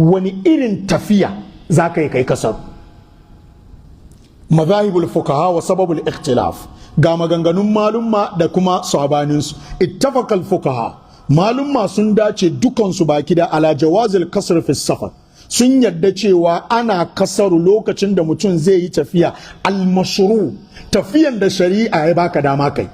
Wani irin tafiya za ka yi kai kasar? Mazahibul fuqaha wa sababul ikhtilaf. Ga maganganun malumma da kuma sabaninsu. Ittafaqal fuqaha, malumma sun dace dukansu baki da, ala jawazil kasr fi safar, sun yadda cewa ana kasaru lokacin da mutum zai yi tafiya almashru, tafiyan da shari'a ya baka dama kai,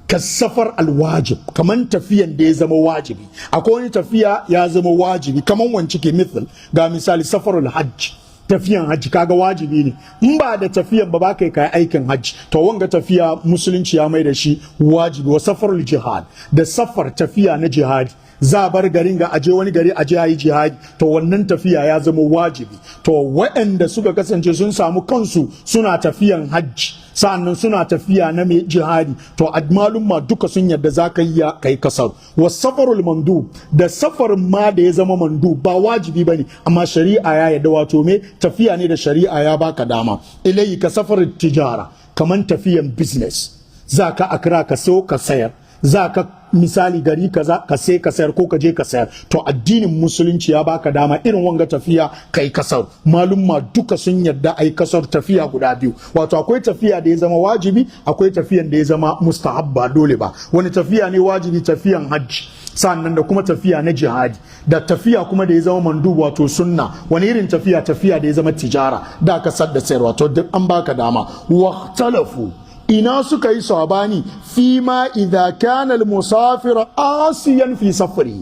kasafar alwajib, kaman tafiyan da ya zama wajibi. Akwai wani tafiya ya zama wajibi, kaman wance ke mithil, ga misali, safarul hajj, tafiyan hajji. Kaga wajibi ne, in ba da tafiyan ba ba kai kai aikin hajji. To wanga tafiya Musulunci ya mai da shi wajibi. Wa safarul jihad, da safar tafiya na jihadi, za a bar garin ga aje wani gari aje ayi jihadi. To wannan tafiya ya zama wajibi. To waɗanda suka kasance sun samu kansu suna tafiyan hajji, sa'annan suna tafiya na mai jihadi, to malumma duka sun yadda za ka iya kai kasar. Wa safarul mandu, da safarin ma da ya zama mandu, ba wajibi bane amma shari'a ya yadda, wato me tafiya ne da shari'a ya baka dama ilayi, ka safarin tijara, kaman tafiyan business. Za ka Akra ka so ka sayar, za ka misali gari kaza ka sai ka sayar ko ka je ka sayar. To addinin Musulunci ya baka dama irin wanga tafiya kai kasar. Malumma duka sun yarda ai kasar tafiya guda biyu, wato akwai tafiya da ya zama wajibi, akwai tafiyan da ya zama mustahabba, dole ba. Wani tafiya ne wajibi? Tafiyan hajji, sannan da kuma tafiya na jihadi, da tafiya kuma da ya zama mandu, wato sunna. Wani irin tafiya? Tafiya da ya zama tijara, da ka da sayarwa. To duk an baka dama. Wahtalafu, ina suka yi sabani? Fi ma idza kana al-musafir asiyan fi safari,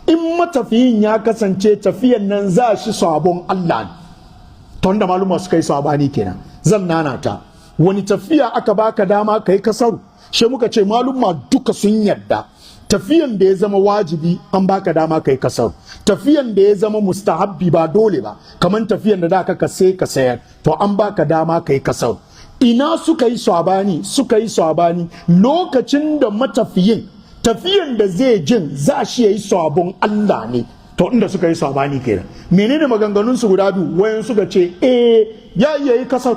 in matafiyin ya kasance tafiyan nan za shi sabon Allah. To da maluma suka yi sabani kenan. Zan nanata, wani tafiya aka baka dama kai kasaru? She muka ce maluma duka sun yarda tafiyan da ya zama wajibi an baka dama kai kasar. Tafiyan da ya zama mustahabbi, ba dole ba, kamar tafiyan da da ka sai ka sayar, to an baka dama kai kasar. Ina suka yi sabani? Suka yi sabani lokacin da matafiyin tafiyan da zai jin za shi yayi sabon Allah ne. To inda suka yi sabani kenan. Menene maganganun su guda biyu? Wayan suka ce eh, ya iya yi kasar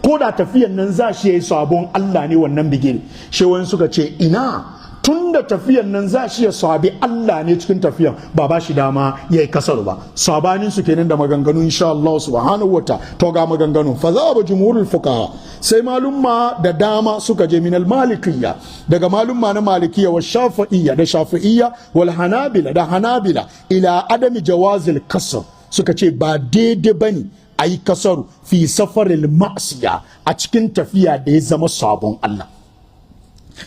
ko da tafiyan nan za shi yayi sabon Allah ne wannan bigire. Shi wayan suka ce ina, tun da tafiyan nan za shi ya sabi Allah ne cikin tafiyan, ba shi dama ya yi kasar ba. Sabanin su kenan da maganganu, insha Allah subhanahu wa. To ga maganganu. Fa za jumhurul fuqaha, sai malumma da dama suka je, minal malikiyya, daga malumma na Malikiyya, wa Shafi'iyya, da Shafi'iyya, wal Hanabila, da Hanabila, ila adami jawazil kasr, suka ce ba daidai bane ayi kasaru fi safaril ma'siya, a cikin tafiya da ya zama sabon Allah.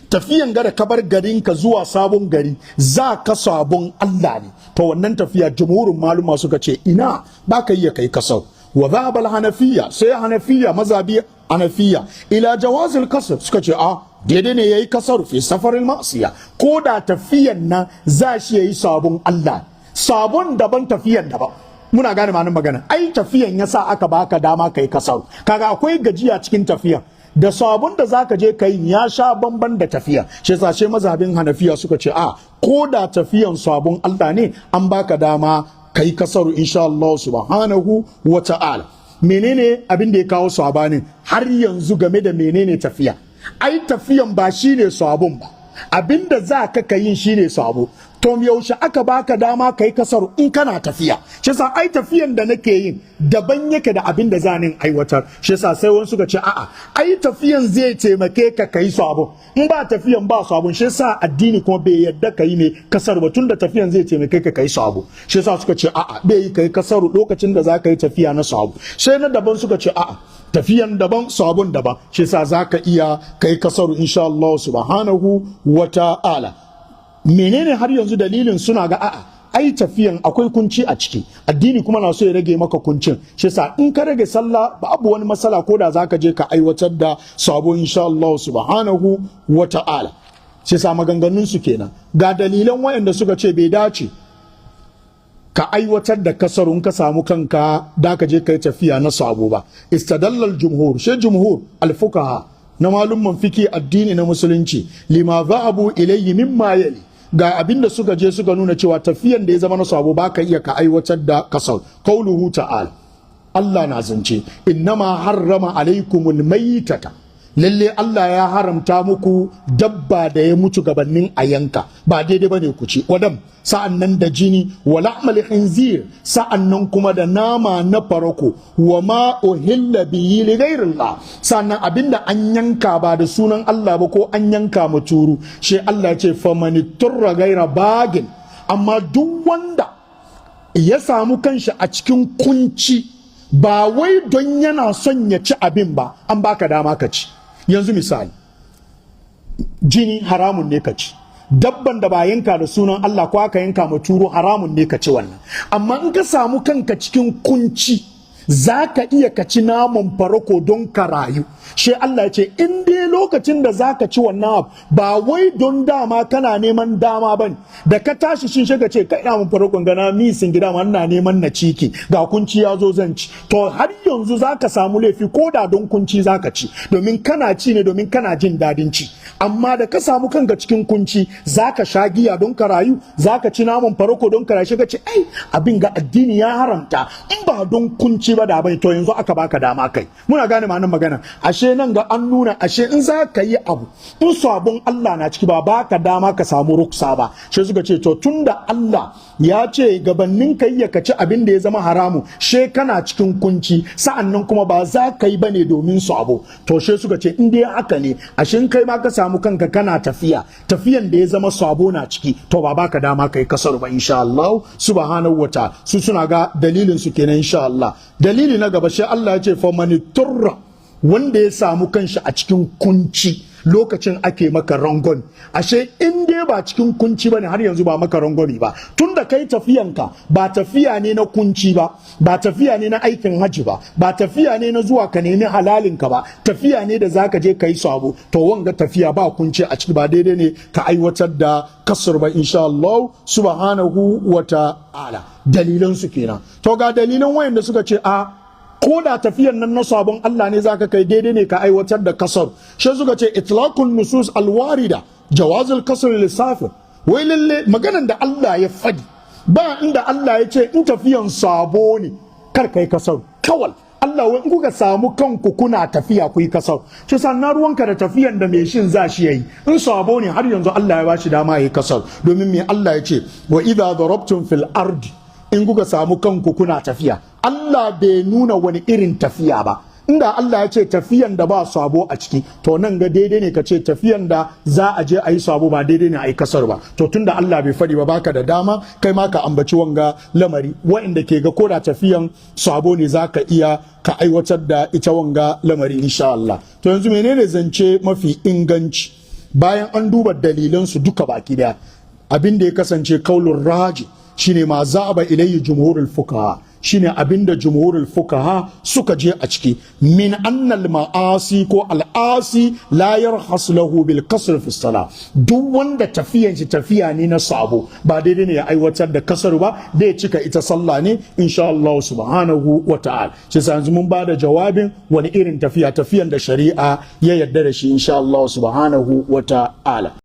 Tafiyan gara ka bar garinka zuwa sabon gari, za ka sabon Allah ne. To wannan tafiya jumhurin maluma suka ce ina, ba ka iya kai kasar. Wa dhahaba al-Hanafiyya, sai Hanafiya, mazhabi Hanafiya, ila jawazil kasr, suka ce a daidai ne yayi kasar fi safaril ma'siya, ko da tafiyan nan za shi yayi sabon Allah. Sabon daban, tafiyan daban. Muna gane ma'anar magana ai. Tafiyan yasa aka baka dama kai kasar. Kaga akwai gajiya cikin tafiyan, da sabon da zaka je kai ya sha bamban da tafiya. Shi yasa sai mazhabin Hanafiya suka ce a ko da tafiyan sabon Allah ne, an baka dama kai kasaru, insha Allah subhanahu wa ta'ala. Menene abin da ya kawo sabanin har yanzu game da menene tafiya? Ai tafiyan ba shine sabon ba, abinda za ka yin shine sabo. To yaushe aka baka dama kai kasar? In kana tafiya. Shi yasa ai tafiyan da nake yin daban yake da abin da zanin aiwatar. Shi yasa sai wani suka ce a'a, ai tafiyan zai taimake ka kai sabo, in ba tafiyan ba sabon. Shi yasa addini kuma bai yadda ka yi mai kasar ba, tunda tafiyan zai taimake ka kai sabo. Shi yasa suka ce a'a, bai yi kai kasar lokacin da za ka yi tafiya na sabo. Sai na daban suka ce a'a, tafiyan daban, sabon daban, shi yasa za ka iya kai kasar, insha Allah subhanahu wa ta'ala. Menene har yanzu dalilin? Suna ga a'a, ai tafiyan akwai kunci a ciki, addini kuma na so ya rage maka kuncin. Shi yasa in ka rage sallah babu wani matsala, ko da zaka je ka aiwatar da sabo, insha Allah subhanahu wa ta'ala. Shi yasa maganganun su kenan. Ga dalilan wayanda suka ce bai dace ka aiwatar da kasarun ka samu kanka da ka je kai tafiya na sabo ba. Istadallal jumhur, shi jumhur alfuqaha na malumman fiki addini na Musulunci, lima zahabu ilayhi mimma yali, ga abin da suka je suka nuna cewa tafiyan da ya zama na sabo ba ka iya ka aiwatar da kasar. Qauluhu ta'ala, Allah na zance, innama harrama alaikumul maitata. Lalle Allah ya haramta muku dabba da ya mutu gabanin a yanka, ba daidai bane ku ci. Wadam, sa'an nan da jini, wa lahmal khinzir, sa'an nan kuma da nama na farako, wa ma uhilla bihi li ghairillah, sa'an nan abinda an yanka ba da sunan Allah ba ko an yanka ma turu. Shi Allah ya ce famanitturra ghaira bagin, amma duk wanda ya samu kanshi a cikin kunci, ba wai don yana son ya ci abin ba, an baka dama ka ci. Yanzu misali, jini haramun ne ka ci, dabban da ba yanka da sunan Allah ko aka yanka ma turu haramun ne ka ci wannan. Amma in ka samu kanka cikin kunci, za ka iya ka ci naman farako don ka rayu. Shi Allah ya ce in dai lokacin da za ka ci wannan abu ba wai don dama kana neman dama ba ne, da ka tashi shin shi ka ce, kai, naman farakon gana misin gida ma ina neman na ciki, ga kunci ya zo zan ci, to har yanzu za ka samu laifi ko da don kunci za ka ci, domin kana ci ne domin kana jin dadin ci. Amma da ka samu kanka cikin kunci, za ka sha giya don ka rayu, za ka ci naman farako don ka rayu, shi ka ce, ai abin ga addini ya haramta, in ba don kunci ba da bai, to yanzu aka baka dama kai. Muna gane ma'anar magana? Ashe nan ga an nuna ashe in za ka yi abu, in sabon Allah na ciki, ba baka dama ka samu ruksa ba. Shi suka ce to tunda Allah ya ce gabanin kai ya kaci abin da ya zama haramu she kana cikin kunci, sa'an nan kuma ba za ka yi bane domin sabo, to she suka ce in dai haka ne, ashe in kai ma ka samu kanka kana tafiya, tafiyan da ya zama sabo na ciki, to ba baka dama kai kasar ba insha Allah subhanahu wa ta'ala. Su suna ga dalilin su kenan insha Allah. Dalili na gaba, shi Allah ya ce famaniturra, wanda ya samu kanshi a cikin kunci lokacin ake maka rangon. Ashe in dai ba cikin kunci bane, har yanzu ba maka rangwami ba, tunda kai tafiyanka ba tafiya ne na kunci ba, ba tafiya ne na aikin haji ba, ba tafiya ne na zuwa ka nemi halalinka ba, tafiya ne da zaka je ka yi sabo, to wanga tafiya ba kunci a ciki, ba daidai ne ka aiwatar da kasar ba insha Allah subhanahu wa ta'ala. Dalilan su kenan. To ga dalilan wayanda suka ce a ko da tafiyan nan na sabon Allah ne zaka kai, daidai ne ka aiwatar da kasar. Shi suka ce itlaqun nusus alwarida jawazul kasr lisafir. Wai lalle maganan da Allah ya fadi, ba inda Allah ya ce in tafiyan sabo ne kar kai kasar. Kawal Allah wai in kuka samu kanku kuna tafiya ku yi kasar. Shi na ruwanka da tafiyan da mai shin za shi yayi, in sabo ne har yanzu Allah ya bashi dama yayi kasar. Domin me? Allah ya ce wa idza darabtum fil ardi, in kuka samu kanku kuna tafiya. Allah bai nuna wani irin tafiya ba. Inda Allah ya ce tafiyan da ba sabo a ciki, to nan ga daidai ne ka ce tafiyan da za a je a yi sabo ba daidai ne a yi kasar ba. To tunda Allah bai faɗi ba, baka da dama kai ma ka ambaci wanga lamari. Wa'inda ke ga koda tafiyan sabo ne za ka iya ka aiwatar da ita wanga lamari insha Allah. To yanzu menene zance mafi inganci bayan an duba dalilan su duka baki daya? Abin da ya kasance kaulun raji shine ma zahaba ilayhi jumhurul fuqaha, shine abinda jumhurul fuqaha suka je a ciki, min annal ma'asi ko al'asi la yarhas lahu bil kasr fi salah. Duk wanda tafiyan shi tafiya ne na sabo, ba daidai ne ya aiwatar da kasar ba, da ya cika ita sallah ne insha Allah subhanahu wa ta'ala. Shi yasa yanzu mun bada jawabin wani irin tafiya, tafiyan da shari'a ya yarda da shi insha Allah subhanahu wa ta'ala.